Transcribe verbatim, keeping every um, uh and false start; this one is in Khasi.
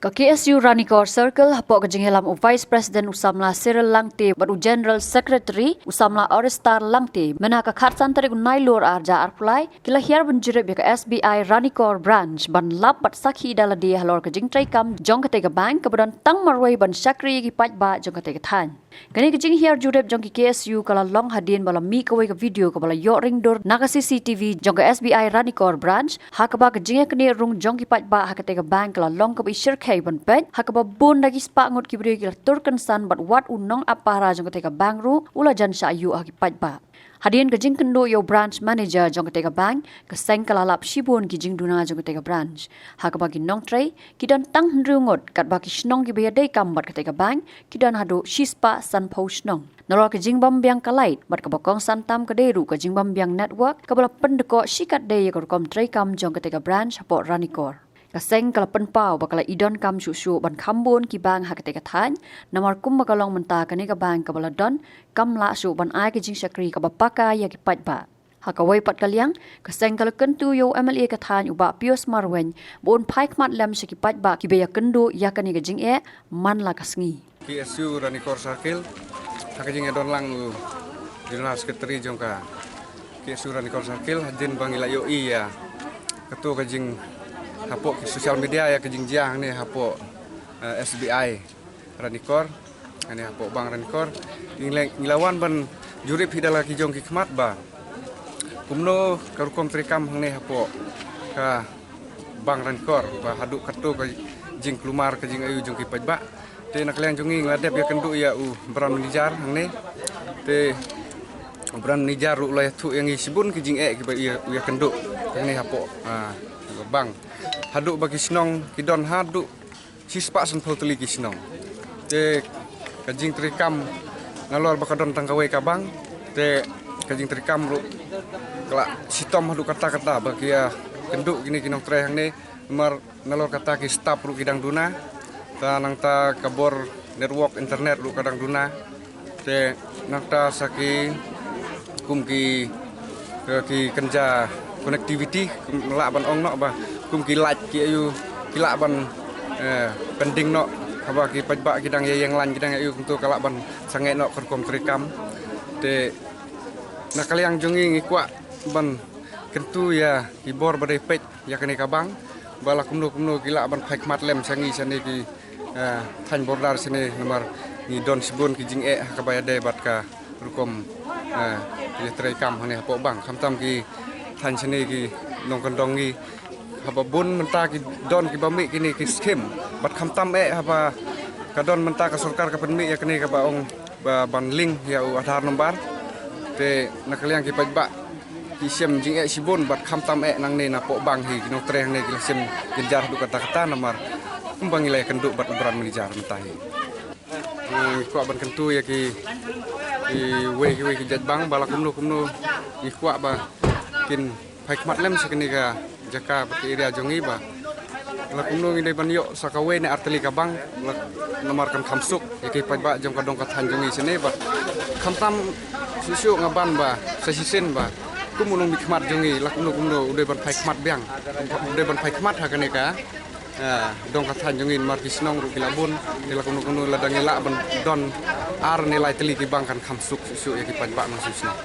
Ka K S U Ranikor Circle, hapoh ka jingïalam u Vice President u samla Cyril Langte bad u General Secretary u samla Orestar Langte, mynta ka khatsan tarik u Nailur arhajar arphew, ki la hiar ban jurip ïa ka S B I Ranikor Branch ban lap bad sakhi da lade halor ka jingtrei kam jong katei ka bank kaba don tang marwei ban shakri ïa ki paidbah jong katei ka thaiñ. Kane ka jinghiar jurip jong ki K S U ka la long hadien ba la mih kawei ka video kaba la ïoh ring dur na ka C C T V jong ka S B I Ranikor Branch, ha kaba ka jingïaknieh rung jong ki paidbah ha katei ka bank ka la long kaba ishyrkhei ban peit, ha kaba bun na ki spah ngut ki briew ki la tur kynsan bad wat u nongap pahara jong katei ka bank ruh u la jan shah ïuh ha ki paidbah. Hadien ka jingkynduh ïa u branch manager jong katei ka bank, ka seng ka la lap shibun ki jingduna jong katei ka branch, ha kaba ki nongtrei ki don tang hynriew ngut, katba ki shnong kiba ïadei kam bad katei ka bank ki don haduh shispah sanphew shnong. Nalor ka jingbym biang ka light bad kaba kongsan tam ka dei ruh ka jingbym biang network kaba la pyndkoh shikatdei ïa ka rukom trei kam jong katei ka branch hapoh Ranikor. Ka seng ka la pynpaw ba ka la i donkam shuh shuh ban kham bun ki bank ha katei ka thaiñ, namar kumba ka long mynta kane ka bank kaba la don kam lah shuh ban ai ka jingshakri kaba paka ïa ki paidbah. Ha kawei pat ka liang, ka seng ka la kyntu ïa u M L A ka thaiñ u Bah Pius Marwein ba un phai khmat lem sha ki paidbah kiba ïakynduh ïa kane ka jingeh man la ka sngi. K S U Ranikor Circle, ha ka jingïadon lang u General Secretary jong ka K S U Ranikor Circle, hadien ba ngi la ïohi ïa kato ka jing hapoh ki social media ïa ka jingjia hangne hapoh, eh, S B I Ranikor, hangne hapoh bank Ranikor. Ngi la, ngi la wan ban jurip hi da la ki jong ki khmat ba kumno ka rukom trei kam hangne hapoh ka bank Ranikor, ba haduh kato ka jingkulmar ka jingayu jong ki paidbah. Te na ka liang jong ngi ngi la dep ïakynduh ïa u branch manager hangne. Te u branch manager ruh u la ïathuh ïa ngi shibun ki jingeh kiba u ïa, u ïakynduh hangne hapoh, ah, bank. Haduh ba ki shnong ki don haduh shispah sanphew tylli ki shnong. Te ka jingtrei kam nalor ba ka don tang kawei ka bank, te ka jingtrei kam ruh ka la shitom haduh katta katta ba ki ïakynduh kine ki nongtrei hangne, namar nalor kata ki staff ruh ki dang duna, te nangta ka bor network internet ruh ka dang duna. Te nangta sa ki kum ki, eh, ki kynja connectivity, kum lah ban ong noh ba kum ki light ki ayu ki lah ban, eh, pynding noh, haba ki paidbah ki dang ïeng line ki dang ayu kumto ka lah ban sangeh noh ka rukom trei kam. Te na ka liang jong ngi ngi kwah ban kyntu ïa ki bor ba dei peit ïa kane ka bank ba la kumno kumno ki lah ban phai khmat lem sha ngi shane ki, eh, thaiñ border shane, namar ngi don shibun ki jingeh ha kaba ïadei bad ka rukom, eh, ïatrei kam hangne hapoh bank, khamtam ki thaiñ shane ki nongkyndong ngi, haba bun mynta ki don kiba mih kine ki skim, bad khamtam eh haba ka don mynta ka sorkar ka pynmih ïa kane kaba ong ba ban link ïa u Aadhaar number. Te na ka liang ki paidbah ki shem jingeh shibun bad khamtam eh nangne napoh bank hi ki nongtrei hangne ki la shem jynjar haduh katta katta namar kumba ngi la ïakynduh bad u branch manager mynta hi. Ngi kwah ban kyntu ïa ki, kiwei kiwei ki jait bank ba la kumno kumno ngi kwah ba kin phai khmat lem sha kane ka jaka bad ka area jong ngi ba la kumno ngi dei ban ïoh sa kawei ne artylli ka bank, la namar kan kham suk ïa ki paidbah jong ka dong ka thaiñ jong ngi shane bad khamtam shuh shuh nga ban ba sa shisien ba kum u nongmihkhmat jong ngi la kumno kumno u dei ban phai khmat biang, u dei ban phai khmat ha kane ka, ah, dong ka thaiñ jong ngi namar ki shnong ruh ki la bun. Te la kumno kumno lada ngi lah ban don ar ne lai tylli ki bank kan kham suk shuh shuh ïa ki paidbah nongshong shnong.